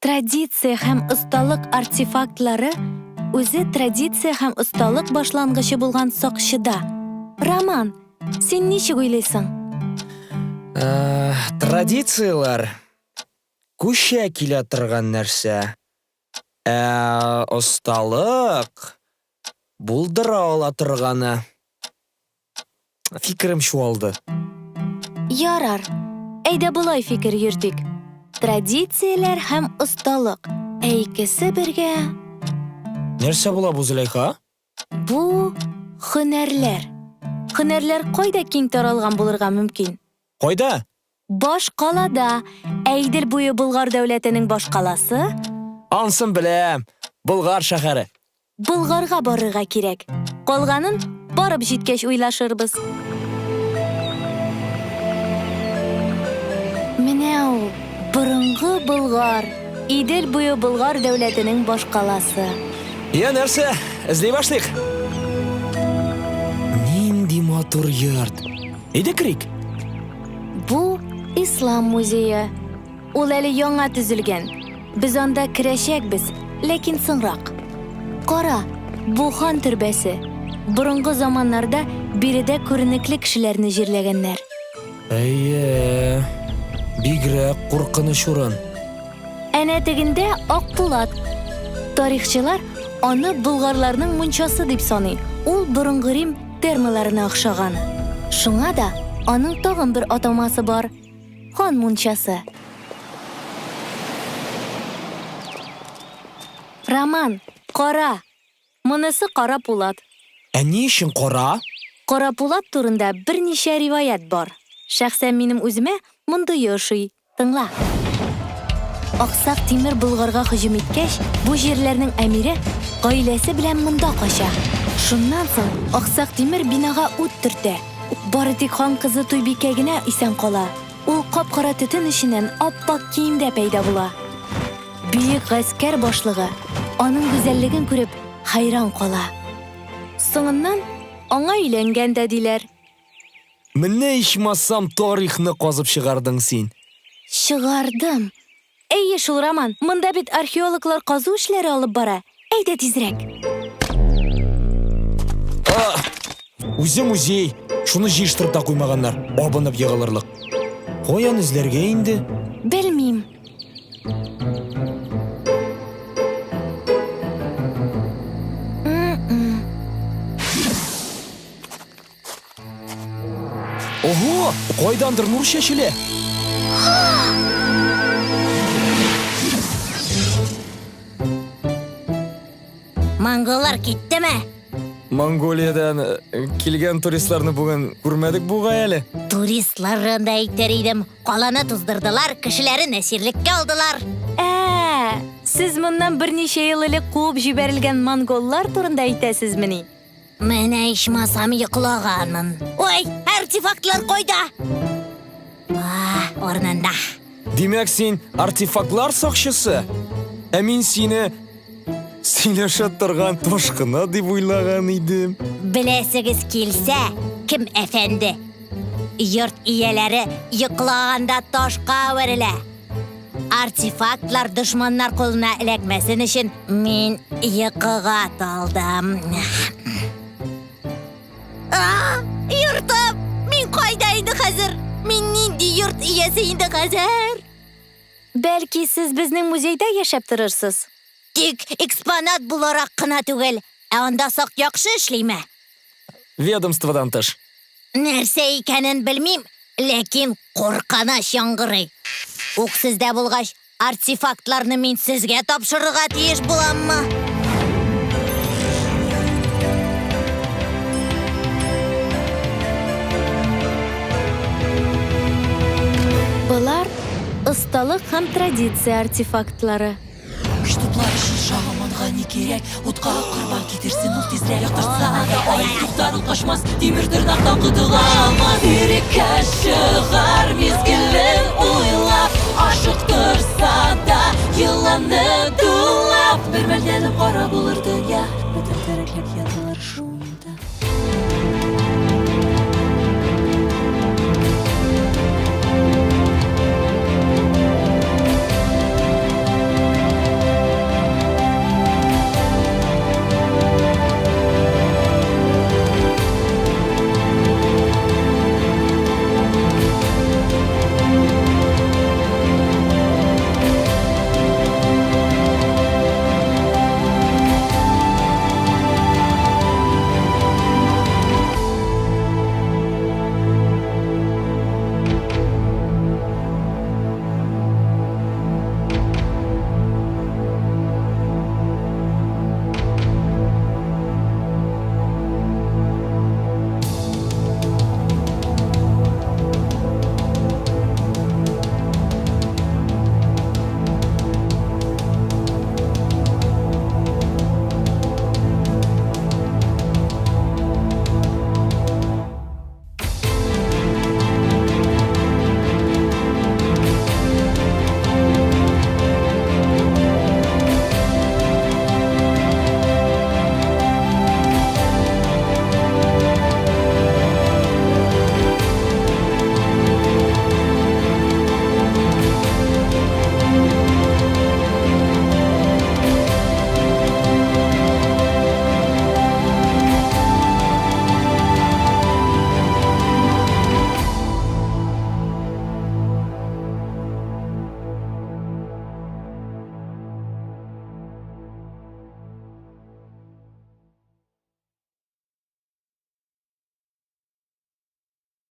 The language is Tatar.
Традиция һәм осталык артефактлары үзе традиция һәм осталык башлангычы булган сакчыда. Роман, син ничек уйлыйсың? Э, традицияләр күчә килә торган нәрсә. Ә осталык булдыра ала торганы. Фикерем чуалды. Ярар, әйдә болай фикер йөртик. Традицияләр һәм осталык, ә икесе бергә... Нәрсә була бу, Зөләйха? Бу һөнәрләр. Һөнәрләр кайда киң таралган булырга мөмкин? Кайда? Башкалада. Ә Идел буе Болгар дәүләтенең башкаласы? Ансын беләм. Болгар шәһәре. Болгарга барырга кирәк. Калганын барып җиткәч уйлашырбыз. Менә ул, борынгы Болгар, Идел буе Болгар дәүләтенең башкаласы. Я, нәрсә, эзли башлыйк. Нинди матур йорт. Әйдә керик. Бу Ислам музее. Ул әле яңа төзелгән. Без анда керәчәкбез, ләкин соңрак. Кара, бу хан төрбәсе. Борынгы заманнарда биредә күренекле кешеләрне җирләгәннәр. Әйе, бигрәк куркыныч урын. Әнә тегендә Ак Пулат. Тарихчылар аны болгарларның мунчасы дип саный. Ул борынгы Рим термаларына охшаган. Шуңа да аның тагын бер атамасы бар. Хан мунчасы. Роман, кара! Монысы Кара Пулат. Ә ни өчен кара? Кара Пулат турында берничә риваять бар. Шәхсән минем үземә мондые ошый. Тыңла. Аксак Тимер Болгарга һөҗүм иткәч, бу җирләрнең әмире гаиләсе белән монда кача. Шуннан соң Аксак Тимер бинага ут төртә. Бары тик хан кызы Туйбикә генә исән кала. Ул кап-кара төтен эченнән ап-ак киемдә пәйда була. Бөек гаскәр башлыгы, аның гүзәллеген күреп, хәйран кала. Соңыннан аңа өйләнгән дә, диләр. Менә ичмасам тарихны казып чыгардың син. Чыгардым. Әйе шул, Роман, монда бит археологлар казу эшләре алып бара. Әйдә тизрәк. А, үзе музей, шуны җыештырып та куймаганнар, абынып егылырлык. Каян эзләргә инде? Белмим. Ого, кайдандыр нур чәчелә. Монголлар киттеме? Монголиядән э, килгән туристларны бүген күрмәдек бугай әле. Туристларын да әйтер идем. Каланы туздырдылар, кешеләрен әсирлеккә алдылар. Ә, сез моннан берничә ел элек куып җибәрелгән монголлар турында әйтәсезмени? Менә ичмасам йоклаганмын. Ой, артефактлар кайда? А, урынында. Димәк, син артефактлар сакчысы? Ә мин сине сөйләшә торган таш кына дип уйлаган идем. Беләсегез килсә, кем әфәнде? Йорт ияләре йоклаганда ташка әверелә. Артефактлар дошманнар кулына эләкмәсен өчен мин йокыга талдым. А, йортым! Мин кайда инде хәзер? Мин нинди йорт иясе инде хәзер? Бәлки, сез безнең музейда яшәп торырсыз? Тик экспонат буларак кына түгел, ә анда сак яхшы эшлиме? Ведомстводан тыш. Нәрсә икәнен белмим, ләкин куркыныч яңгырый. Ук сездә булгач, артефактларны мин сезгә тапшырырга тиеш буламмы? Болар осталык һәм традиция артефактлары. Көч туплар өчен шаһаманга ни кирәк? Утка корбан китерсен ул тизрәк. Яктыртса да ай туктар ул качмас, тимер тырнактан котыла алмас. Иреккә чыгар мизгел.